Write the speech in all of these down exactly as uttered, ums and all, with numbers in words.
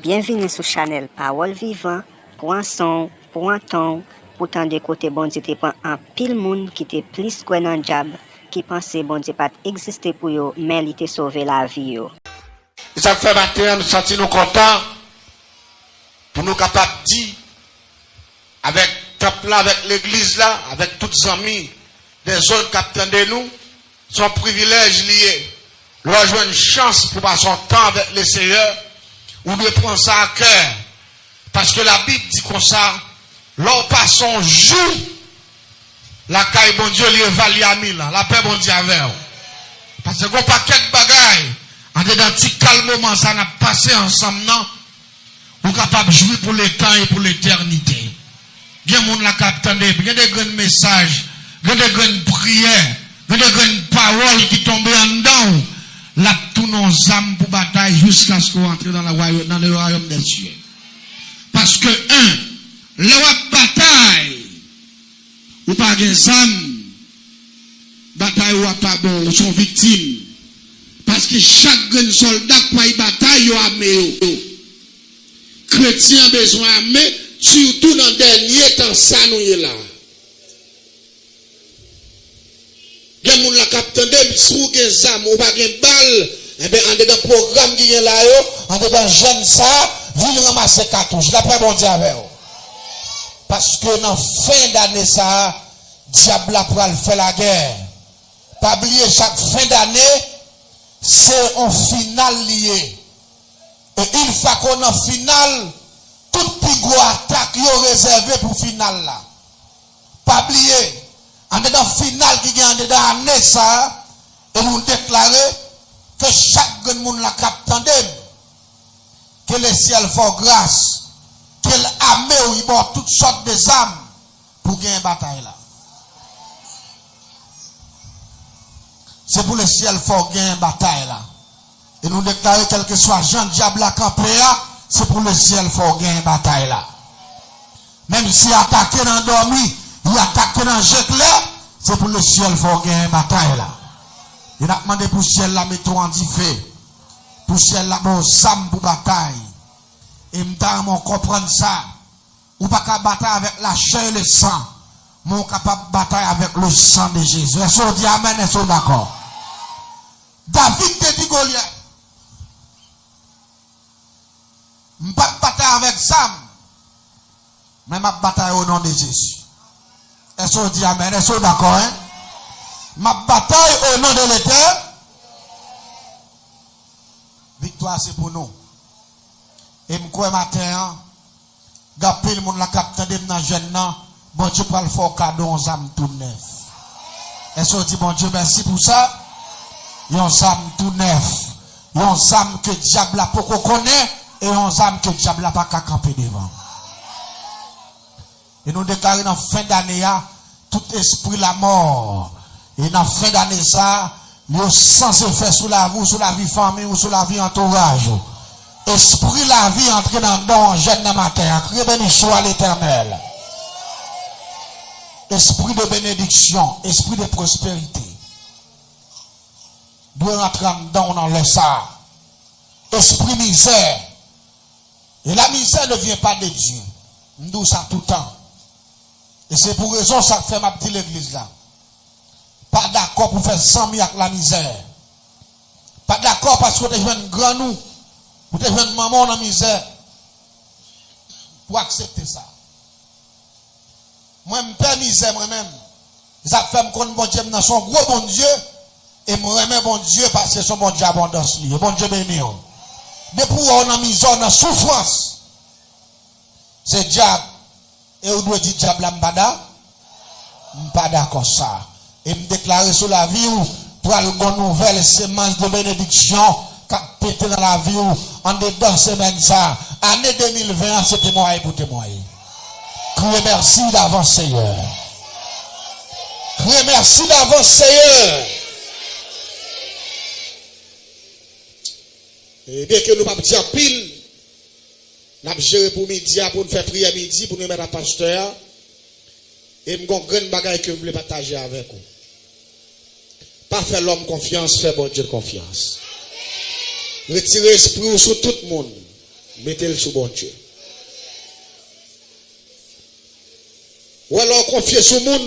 Byenvini sou chanèl Pawòl Vivan. Pran san w, pran tan w pou tande kote Bondye te pran anpil moun ki te plis kwè nan dyab, ki panse Bondye pa t egziste pou yo, men li te sove lavi yo. E sa k fè maten an nou santi nou kontan pou nou kapab di avèk tanp la, avèk legliz la, avèk tout zanmi dèzòd k ap tande nou, se yon privilèj li ye. Lè w jwenn chans pou pase yon tan avèk Leseyè, ou dwe pran sa a kè. Paske Labib di konsa, lè w pase yon jou lakay Bondye, li evalye a mil an. Lapè Bondye avè w. Paske gen yon pakèt bagay andedan ti kal moman sa n ap pase ansanm nan, ou kapab jwi pou letan e pou letènite. Gen moun la k ap tande, gen de grenn mesaj, gen de grenn priyè, gen de grenn pawòl ki tonbe anndan w, l ap tounen yon zam pou batay jiskaske w antre nan le wayòm dè sye. Paske, en, lè w ap batay, ou pa gen zam, batay ou a pa bon, ou se yon viktim. Paske chak grenn sòlda k pral batay, yo ame yo. Kretyen an bezwen ame, sitou nan dènye tan sa nou ye la. Gen moun la k ap tande m, si w gen zam, ou pa gen bal, enben, andedan pwogram ki gen la yo, andedan jèn sa, vin ranmase katouch. Lapè Bondye avè w. Paske nan fen dane sa, dyab la pral fè lagè. Pa bliye, chak fen dane, se yon final li ye. E yon fwa ke w nan final, tout pi gwo atak yo rezève pou final la. Pa bliye, andedan final ki gen andedan ane sa a, e nou deklare ke chak grenn moun la k ap tande m, ke Lesyèl fè w gras, ke l ame w, li ba w tout sòt de zam pou w genyen batay la. Se pou Lesyèl fè w genyen batay la. E nou deklare, kèlkeswa jan dyab la kanpe a, se pou Lesyèl fè w genyen batay la. Menm si atake nan dòmi, li atake nan je klè, se pou Lesyèl fè w genyen batay la. E n ap mande pou syèl la mete w an dife, pou syèl la ba w zam pou batay. E m ta renmen w konprann sa. Ou pa ka batay avèk lachè e lesan, men ou kapab batay avèk lesan de Jezi. Èske w di amèn? Èske w dakò? David te di Golyat, m p ap batay avèk zam, men m ap batay o non de Jezi. Èske w di amèn? Èske w dakò, en? M ap batay o non de Letè. Viktwa se pou nou. E m kwè maten an, gen anpil moun la k ap tande m nan jèn nan, Bondye pral fè w kado yon zam tou nèf. Èske w di Bondye mèsi pou sa? Yon zam tou nèf. Yon zam ke dyab la poko konnen, e yon zam ke dyab la pa ka kanpe devan. E nou deklare nan fen dane a, tout espri lamò, e nan fen dane sa, yo san efè sou lavi w, sou lavi fanmi w, sou lavi antouraj ou. Espri lavi antre nan dan w jèn nan maten an. Kriye benediksyon a Letènèl. Espri de benediksyon, espri de pwosperite dwe rantre anndan w nan lè sa a. Espri mizè, et la misère ne vient pas de Dieu. M di w sa toutan. E se pou rezon sa k fè m ap di legliz la, pa dakò pou fè zanmi ak lamizè. Pa dakò paske w te jwenn grann ou, ou te jwenn manman w nan mizè, pou aksepte sa. Mwen, m pè mizè mwen menm. Se sa k fè m konn Bondye m nan se yon gwo Bondye, e m renmen Bondye paske se yon Bondye abondans li ye. Bondye beni w. Depi w wè w nan mizè, w nan soufrans, se dyab. E ou dwe di dyab la, m pa da, m pa dakò sa. E m deklare sou lavi w, pral gon nouvèl semans de benediksyon k ap pete nan lavi w anndedan semèn sa. Ane de mil ven an se temwaye pou temwaye. Kriye mèsi davans, Seyè. Kriye mèsi davans, Seyè. E byenke nou p ap di anpil, n ap jere pou midi a, pou n fè priyè midi, pou n remèt a pastè a. E m gon grenn bagay ke m vle pataje avèk ou. Pa fè lòm konfyans, fè Bondye konfyans. Retire espri w sou tout moun. Mete l sou Bondye. Wè, lè w konfye sou moun,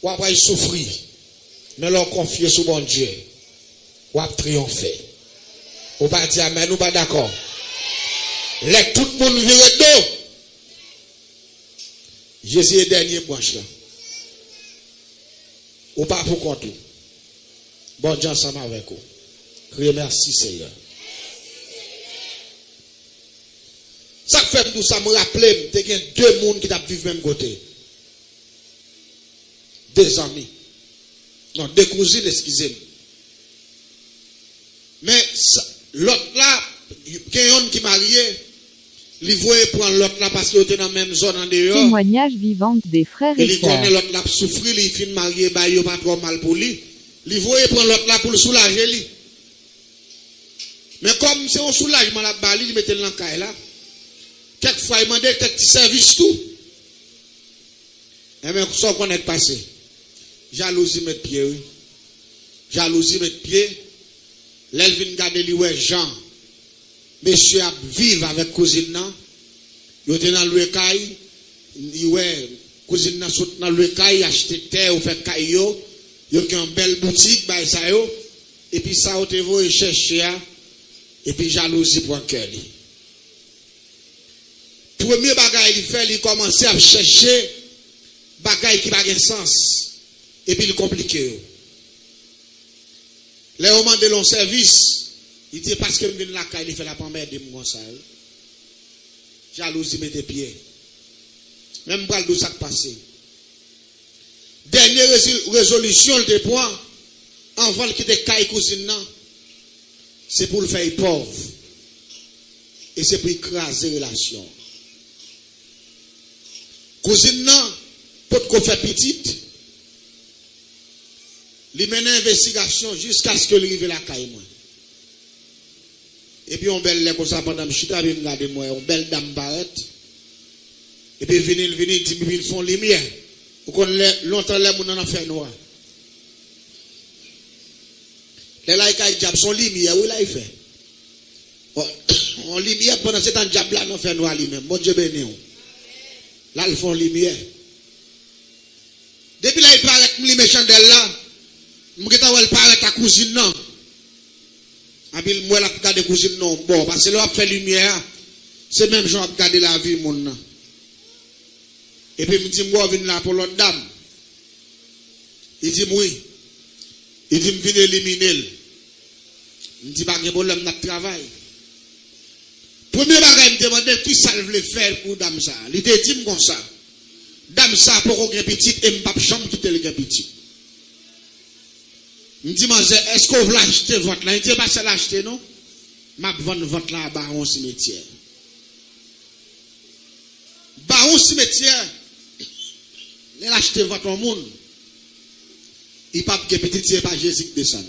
w ap pral soufri. Men lè w konfye sou Bondye, w ap triyonfe. Ou pa di amèn, ou pa dakò. Lè tout moun vire do, Jezi e dènye branch lan. Ou pa pou kont ou. Bondye ansanm avèk ou. Kriye, mèsi, Seyè. Sa k fè m di w sa, m raple m te gen de moun ki t ap viv menm kote. De zanmi. Non, de kouzin, eskize m. Men sa, lòt la, gen yonn ki marye, li voye pran lòt la paske yo te nan menm zòn andeyò. Témoignage vivant des frères E et li konnen sœurs. Lòt la ap soufri, li fin marye ba yo pa twò mal pou li. Li voye pran lòt la pou l soulaje li. Men kòm se yon soulajman l ap ba li, li mete l nan kay la. Kèk fwa, li mande kèk ti sèvis tou. Enben, sa w konnen k pase? Jalouzi met pye, wi. Jalouzi met pye. Lè l vin gade, li wè jan mesye ap viv avèk kouzin nan. Yo te nan lwe kay, li wè kouzin nan sot nan lwe kay, achte tè, yo fè kay yo. Yo gen yon bèl boutik, bay sa yo. Epi sa yo te voye chèche a, epi jalouzi pran kè li. Premye bagay li fè, li kòmanse ap chèche bagay ki pa gen sans, epi l konplike yo. Lè yo mande l yon sèvis, li di, "E paske m vin lakay li fè l ap anmède m konsa, wi." Jalouzi mete pye. Men m pral di w sa k pase. Dènye rezi- rezolisyon l te pran anvan l kite kay kouzin nan, se pou l fè l pòv. E se pou l kraze relasyon an. Kouzin nan potko fè pitit, li mennen envestigasyon jiskaske l rive lakay mwen. Epi yon bèl lè konsa, pandan m chita, epi m gade, m wè yon bèl dam parèt. Epi vini, l vini, di m, epi l fè yon limyè. Ou konn lè, lontan lè moun nan nan fènwa. Lè l al kay dyab, se yon limyè, wi, l al fè. Yon limyè, pandan se tan dyab la nan fènwa li menm. Bondye beni w. L al fè yon limyè. Depi lè l parèt, m limen chandèl la, m gentan wè l parèt ak kouzin nan. Epi m wè l ap gade kouzin nan yon bò, paske lè w ap fè limyè a, se menm jan w ap gade lavi moun nan. Epi m di, "M wè w vin la pou lòt dam." Li di m, "Wi." Li di m, "Vin elimine l." M di, "Pa gen pwoblèm, n ap travay." Premye bagay m te mande l, "Kisa l vle fè pou dam sa a?" Li te di m konsa, "Dam sa a poko gen pitit e m p ap janm kite l gen pitit." M di, "Manzè, èske w vle achte vant lan?" Li di, "E pa sèl achte non, m ap vann vant lan a bawon simetyè." Bawon simetyè, lè l achte vant yon moun, li p ap gen pitit si se pa Jezi k desann.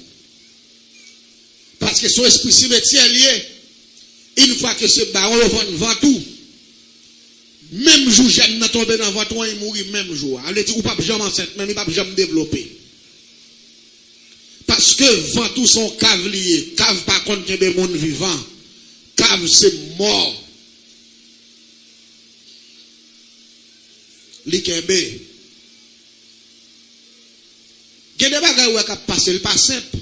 Paske se yon espri simetyè l ye. Yon fwa ke se bawon yo vann vant ou, menm jou jèm nan tonbe nan vant ou an, li mouri menm jou a. Sa vle di ou p ap janm ansent, menm li p ap janm devlope. Paske vant ou se yon kav li ye. Kav pa konn kenbe moun vivan. Kav se mò. Li kenbe. Gen de bagay ou wè k ap pase, li pa senp.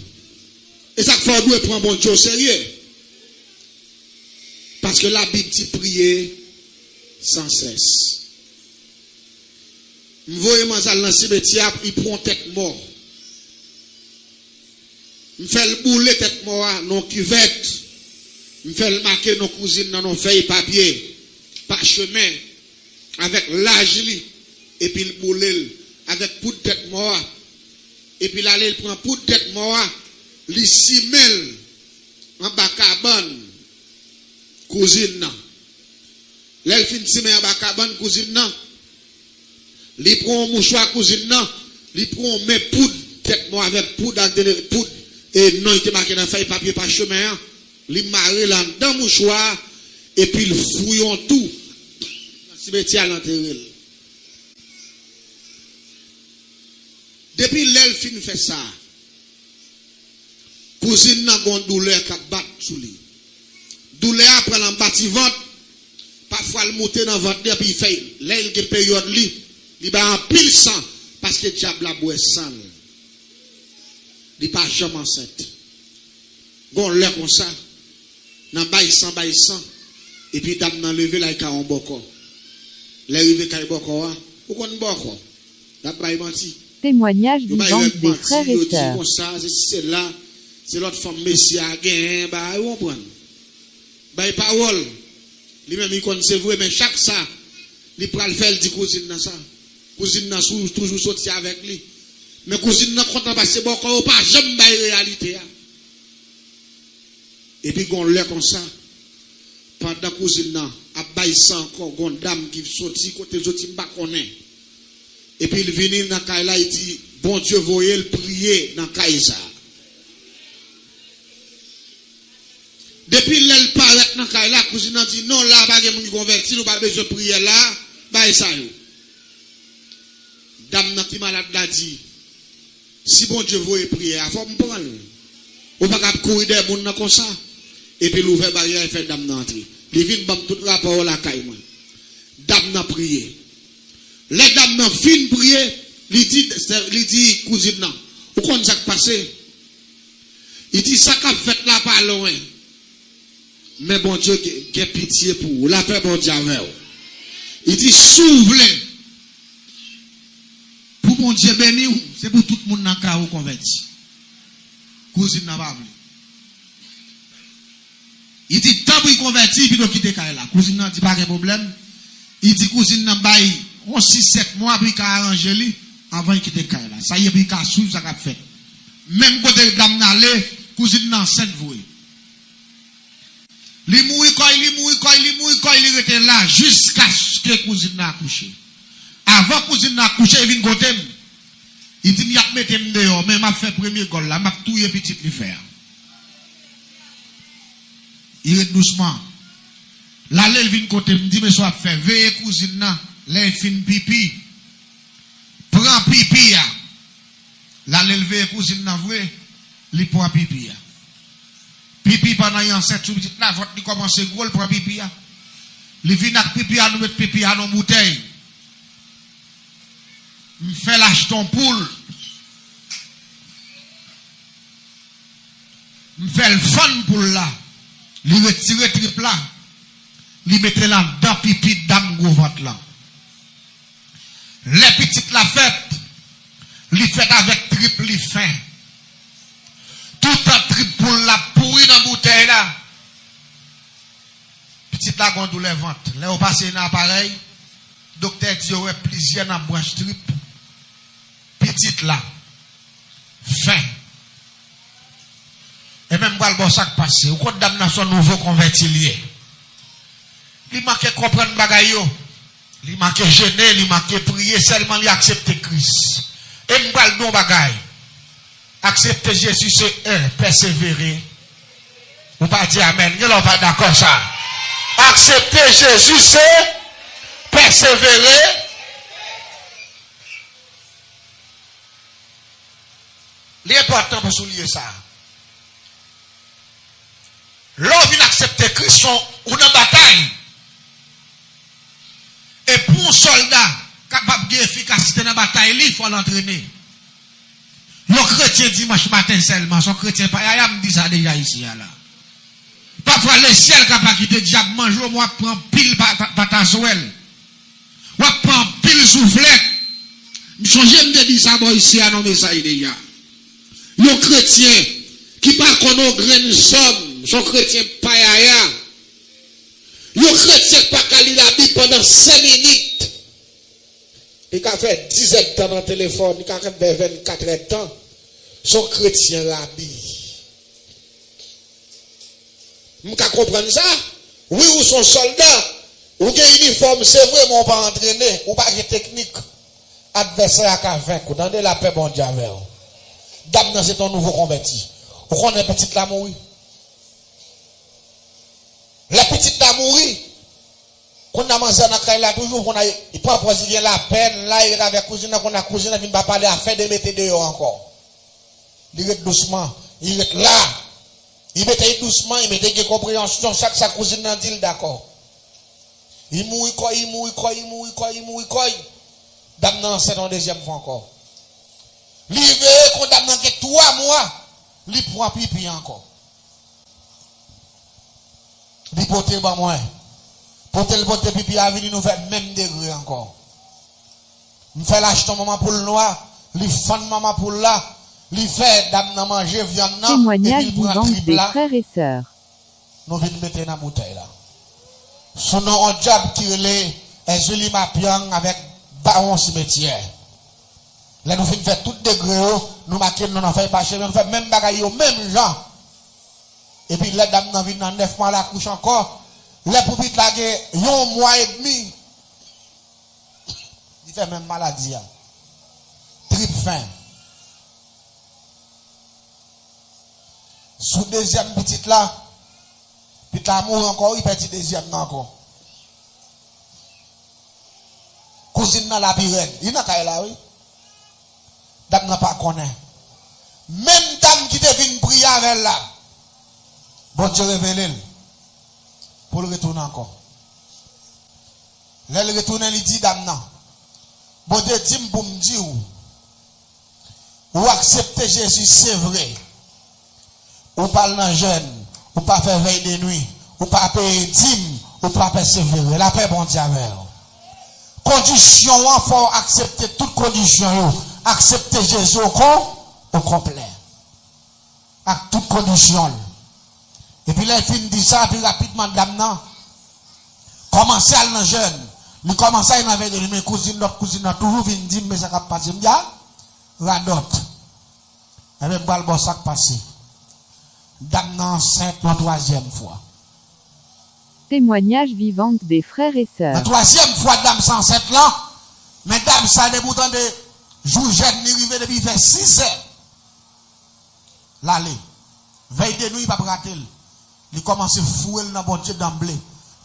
E sa k fè w dwe pran Bondye o serye. Paske Labib di, "Priye san sès." M voye manzè al nan simetyè a, li pran yon tèt mò. M fè l boule tèt mò a nan yon kivèt. M fè l make non kouzin nan nan yon fèy papye, pachemen, avèk laj li, epi l boule l avèk poud tèt mò a. Epi l ale, l pran poud tèt mò a, li simen l anba kabann kouzin nan. Lè l fin simen anba kabann kouzin nan, li pran yon mouchwa kouzin nan, li pran yon men poud tèt mò avèk poud ak de poud e non li te make nan fèy papye pachemen an, li mare l anndan mouchwa a, epi l fouye yon tou nan simetyè a, l antere l. Depi lè l fin fè sa, kouzin nan gen yon doulè k ap bat sou li. Doulè a pran l anba ti vant, pafwa l moute nan vant li, epi fè, lè l gen peryòd li, li bay anpil san, paske dyab la bwè san l. Li pa janm ansent. Gon lè konsa, nan bay san, bay san, epi dam nan leve l al kay yon bòkò. Lè rive kay bòkò a, ou konn bòkò, l ap bay manti. Yo bay règ manti, yo di konsa, se si se la, se lòt fanm mesye a genyen, bagay, ou konprann. Bay pawòl. Li menm, li konn se vre, men chak sa, li pral fè, l di kouzin nan sa. Kouzin nan sou, toujou soti avèk li. Men kouzin nan kontan paske bòkò yo pa janm bay reyalite a. Epi gon lè konsa, pandan kouzin nan ap bay san ankò, gon dam ki soti kote l soti, m pa konnen. Epi l vini nan kay la, li di, Bondye voye l priye nan kay sa. Depi lè l parèt nan kay la, kouzin nan di, non, la pa gen moun ki konvèti, nou pa bezwen priyè la, bay sa yo. Dam nan ki malad la di, si Bondye voye priyè a, fò m pran l. Ou pa ka ap kouri dèyè moun nan konsa. Epi l ouvè baryè a, l fè dam nan antre. Li vin ban m tout rapò yo lakay mwen. Dam nan priye. Lè dam nan fin priye, li di, li di kouzin nan, ou konn sa k pase? Li di, sa k ap fèt la pa lwen. Men Bondye gen, gen pitye pou ou. Lapè Bondye avè w. Li di, si w vle pou Bondye beni w, se pou tout moun nan kay ou konvèti. Kouzin nan pa vle. Li di, tanpri konvèti, pito kite kay la. Kouzin nan di, pa gen pwoblèm. Li di kouzin nan bay yon sis sèt mwa pou li ka aranje li anvan li kite kay la. Sa ye pou li ka swiv sa k ap fèt. Menm kote dam nan ale, kouzin nan ansent vre. Li mouri kò'y, li mouri kò'y, li mouri kò'y, li rete la jiskaske kouzin nan akouche. Avan kouzin nan akouche, li vin kote m. Li di m y ap mete m deyò, men m ap fè premye gòl la, m ap touye pitit li fè a. Li ret dousman. L ale, l vin kote m, m di, mesye w ap fè, veye kouzin nan, lè l fin pipi, pran pipi a. L ale, l veye kouzin nan vre, li pran pipi a. Pipi pandan li ansent sou pitit la, vant li kòmanse gwo, l pran pipi a. Li vin ak pipi a, nou met pipi a nan boutèy. M fè l achte yon poul. M fè l fann poul la. Li retire trip la. Li mete l anndan pipi dam gwo vant lan. Lè pitit la fèt, li fèt avèk trip li fen. Toutan trip poul la pouri nan boutèy la. Pitit la gon doulè vant. Lè yo pase nan aparèy, doktè di yo wè plizyè nan branch trip pitit la fen. E men m pral ba w sa k pase. Ou konn dam nan se yon nouvo konvèti l ye. Li manke konprann bagay yo. Li manke jene, li manke priye, sèlman li aksepte Kris. E m pral di w yon bagay. Aksepte Jezi se en, pèsevere. Ou pa di amèn. Gen lè w pa dakò sa. Aksepte Jezi se pèsevere. Li enpòtan pou w souliye sa. Lè w vin aksepte Kris, ou nan batay. E pou yon sòlda kapab gen efikasite nan batay li, fò l antrene. Yon kretyen dimanch maten sèlman, se yon kretyen payaya, m di sa deja isi a la. Pafwa lesyèl ka pa kite dyab manje w, men w ap pran pil pa-, pa-, pataswèl. W ap pran anpil souflèt. M sonje m te di sa bò isi a nan mesaj deja. Yon kretyen ki pa konn yon grenn sòm, se yon kretyen payaya. Yon kretyen ki pa ka li Labib pandan senk minit. Li ka fè diz èdtan nan telefòn, li ka fè vennkat èdtan. Se yon kretyen rabi. M ka konprann sa. Wi, ou se yon sòlda. Ou gen inifòm, se vre, men ou pa antrene. Ou pa gen teknik. Advèsè a ka venk ou. Tande, lapè Bondye avè w. Dam nan se te yon nouvo konvèti. Ou konnen pitit la mouri. Lè pitit la mouri, kounye a manzè nan kay la toujou, kounye a li pran pòz li gen lapèn la, li ret avèk kouzin nan, kounye a kouzin nan vin pa pale afè de mete deyò ankò. Li ret dousman, li ret la. Li mete l dousman, li mete gen konpreyansyon, chak sa kouzin nan di l dakò. Li mouri kòy, li mouri kòy, li mouri kòy, li mouri kòy. Dam nan ansent yon dezyèm fwa ankò. Li veye kon dam nan gen twa mwa, li pran pipi ankò. Li pote ban mwen. Pote l pote pipi a vini, nou fè menm degre ankò. M fè l achte yon manman poul nwa, li fann manman poul la, li fè dam nan manje vyann nan, epi l pran trip la. Nou vin mete nan boutèy la. Sou non yon djab ki rele Èzili Mapyang avèk Bawon Simetyè. Lè nou fin fè tout degre yo, nou make non nan fèy pachemen, nou fè menm bagay yo menm jan. Epi lè dam nan vin nan nèf mwa lakouch ankò, lè pou pitit la gen yon mwa edmi, li fè menm maladi a. Trip fen. Sou dezyèm pitit la, pitit la mouri ankò, li pèdi dezyèm nan ankò. Kouzin nan la pi rèd. Li nan kay la, wi. Dam nan pa konnen. Menm dam ki te vin priye avè l la, Bondye revele l pou l retounen ankò. Lè l retounen, li di dam nan, Bondye di m pou m di w, ou aksepte Jezi, se vre. Ou pa al nan jèn, ou pa fè vèy de nwi, ou pa peye dim, ou pa pèsevere. Lapè Bondye avè w. Kondisyon an, fò w aksepte tout kondisyon yo. Aksepte Jezi o kon-, o konplè. Ak tout kondisyon l. Epi lè l fin di sa, pi rapidman dam nan kòmanse al nan jèn. Li kòmanse al nan vèy de nwi, men kouzin, lòt kouzin nan toujou vin di m, men sa k ap pase. M di, a, radòt. Ebyen, m pral ba w sa k pase. Dam nan ansent yon twazyèm fwa. Témoignage vivant des frères et sœurs. Nan twazyèm fwa dam sa ansent lan, men dam sa depi w tande jou jèn li rive depi fè sis è. L ale. Vèy de nwi p ap rate l. Li kòmanse foure l nan Bondye danble.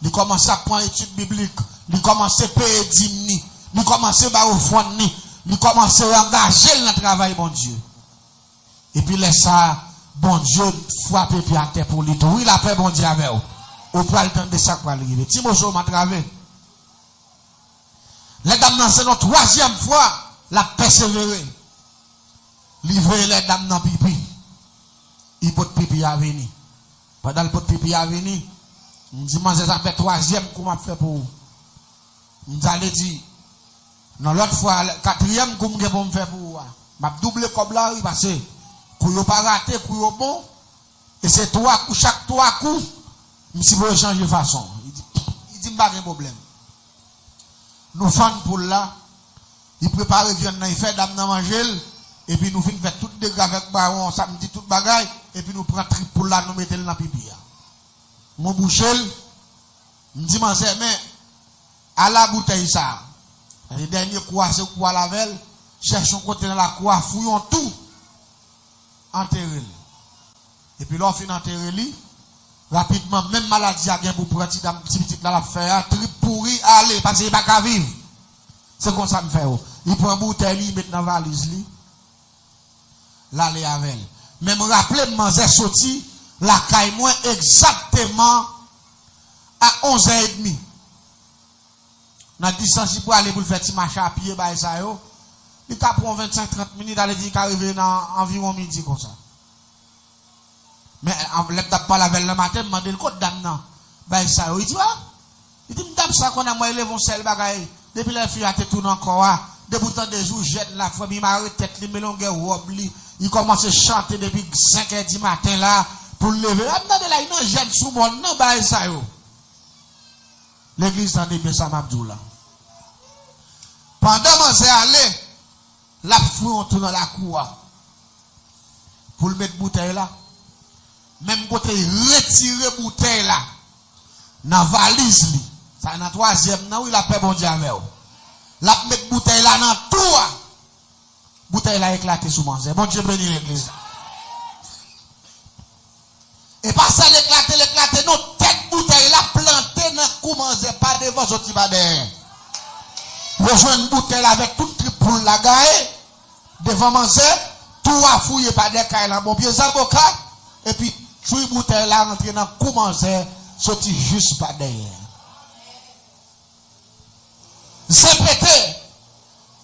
Li kòmanse ap pran etid biblik. Li kòmanse peye dim ni. Li kòmanse ba ofrann ni. Li kòmanse angaje l nan travay Bondye. Epi lè sa a, Bondye frape pye atè pou li tou. Wi, lapè Bondye avè w. Ou pral tande sa k pral rive. Ti moso m atrave. Lè dam nan ansent yon twazyèm fwa, l ap pèsevere. Li veye lè dam nan pipi. Li pot pipi a vini. Pandan l pot pipi a vini, m di, manzè, sa fè twazyèm kou m ap fè pou ou. M di, sa vle di, nan lòt fwa, katriyèm kou m gen pou m fè pou ou a, m ap double kòb la, wi, paske kou yo pa rate, kou yo bon. E se twa kou, chak twa kou, m sipoze chanje fason. Li di, li di m pa gen pwoblèm. Nou fann poul la, li prepare vyann nan, li fè dam nan manje l, epi nou fin fè tout degre avèk bawon, sa m di tout bagay, epi nou pran trip poul la, nou mete l nan pipi a. Nou bouche l, m di manzè, men, ala boutèy sa a. Paske dènye kou a, se kou a l avè l, chèche yon kote nan lakou a, fouye yon tou, antere l. Epi lè w fin antere li, rapidman, menm maladi a gen pou pran ti dam, ti pitit la l ap fè a, trip pouri, ale, paske li pa ka viv. Se konsa m fè yo. Li pran boutèy li, li met nan valiz li, l ale avè l. Men m raple m, manzè soti lakay mwen egzakteman a onz è edmi. Nan distans li prale pou l fè ti mache a pye, bagay sa yo, li ka pran vennsenk, trant minit, ale di li ka rive nan anviwon midi konsa. Men, an, lè m t ap pale avè l nan maten, m mande l, kot dam nan? Bagay sa yo. Li di, a! Li di m, dam sa konn a mwen, li leve yon sèl bagay. Depi lè fi a te tounen ankò a, depi w tande jou jèn la, frè m, li mare tèt li, men longè wòb li, li kòmanse chante depi senk è di maten la, pou l leve. A, m tande la, li nan jèn sou mòn nan, bagay sa yo. Legliz, tande byen sa m ap di w la. Pandan manzè ale, l ap fouye yon tou nan lakou a pou l met boutèy la. Menm kote l retire boutèy la nan valiz li. Sa nan twazyèm nan, wi, lapè Bondye avè w. L ap met boutèy la nan tou a. Boutèy la eklate sou manzè. Bondye beni legliz la. E pa sèl eklate l eklate, non, tèt boutèy la plante nan kou manzè, pa devan, soti pa dèyè. Yo jwenn boutèy la avèk tout trip poul la gaye devan manzè, tou a fouye pa dèyè kay la, bon pye zaboka, epi Fwi boutèy la rantre nan kou manzè, soti jis pa dèyè. Zen pete,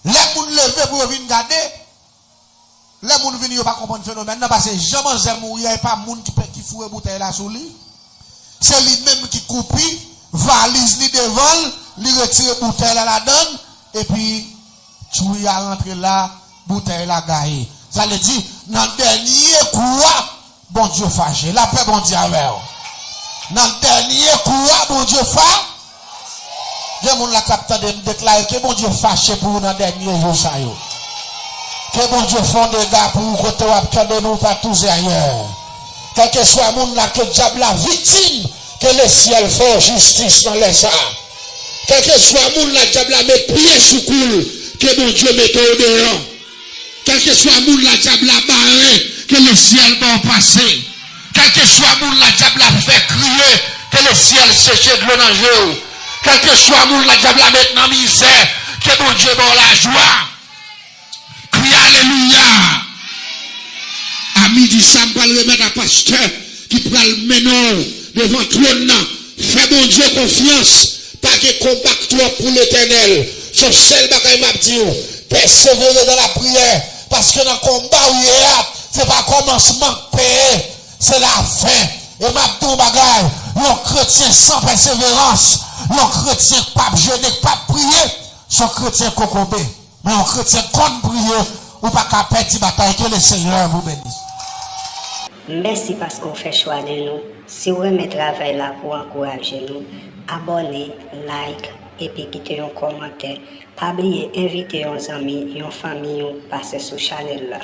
lè moun leve pou yo vin gade, lè moun vini yo pa konprann fenomèn nan, paske jan manzè mouri a, e pa moun ki, ki foure boutèy la sou li. Se li menm ki koupi valiz li devan l, li retire boutèy la ladan l, epi tchwi a rantre la, boutèy la gaye. Sa vle di, nan dènye kou a, Bondye fache. Lapè Bondye avè w. Nan dènye kou a, Bondye fa. Gen moun la k ap tande m deklare ke Bondye fache pou ou nan dènye jou sa yo. Ke Bondye fè yon dega pou ou kote w ap tande nou pa touze ayè. Kèlkeswa moun la ke dyab la viktim, ke lesyèl fè w jistis nan lè sa a. Kèlkeswa moun la dyab la met pye sou kou l, ke Bondye mete w deyò. Kèlkeswa moun la dyab la bare, ke lesyèl ba w pase. Kèlkeswa moun la dyab la fè kriye, ke lesyèl seche dlo nan je w. Kèlkeswa moun la dyab la met nan mizè, ke Bondye ba w lajwa. Kriye alelouya! A midi sa, m pral remèt a pastè ki pral mennen w devan twòn nan. Fè Bondye konfyans. Pa gen konba k twòp pou Letènèl. Se yon sèl bagay m ap di w, pèsevere nan lapriyè, paske nan konba w ye a, se pa kòmansman k peye, se lafen. E m ap di w yon bagay, yon kretyen san pèseverans, yon kretyen k p ap jene, k p ap priye, se yon kretyen kokobe. Men yon kretyen konn priye, ou pa ka pèdi batay. Ke Lesenyè vous bénisse. Mèsi paske w fè chwa de nou. Si w renmen travay la pou w ankouraje nou, abòne, like, epi kite yon kòmantè. Pa bliye envite yon zanmi, yon fanmi w pase sou chanèl la.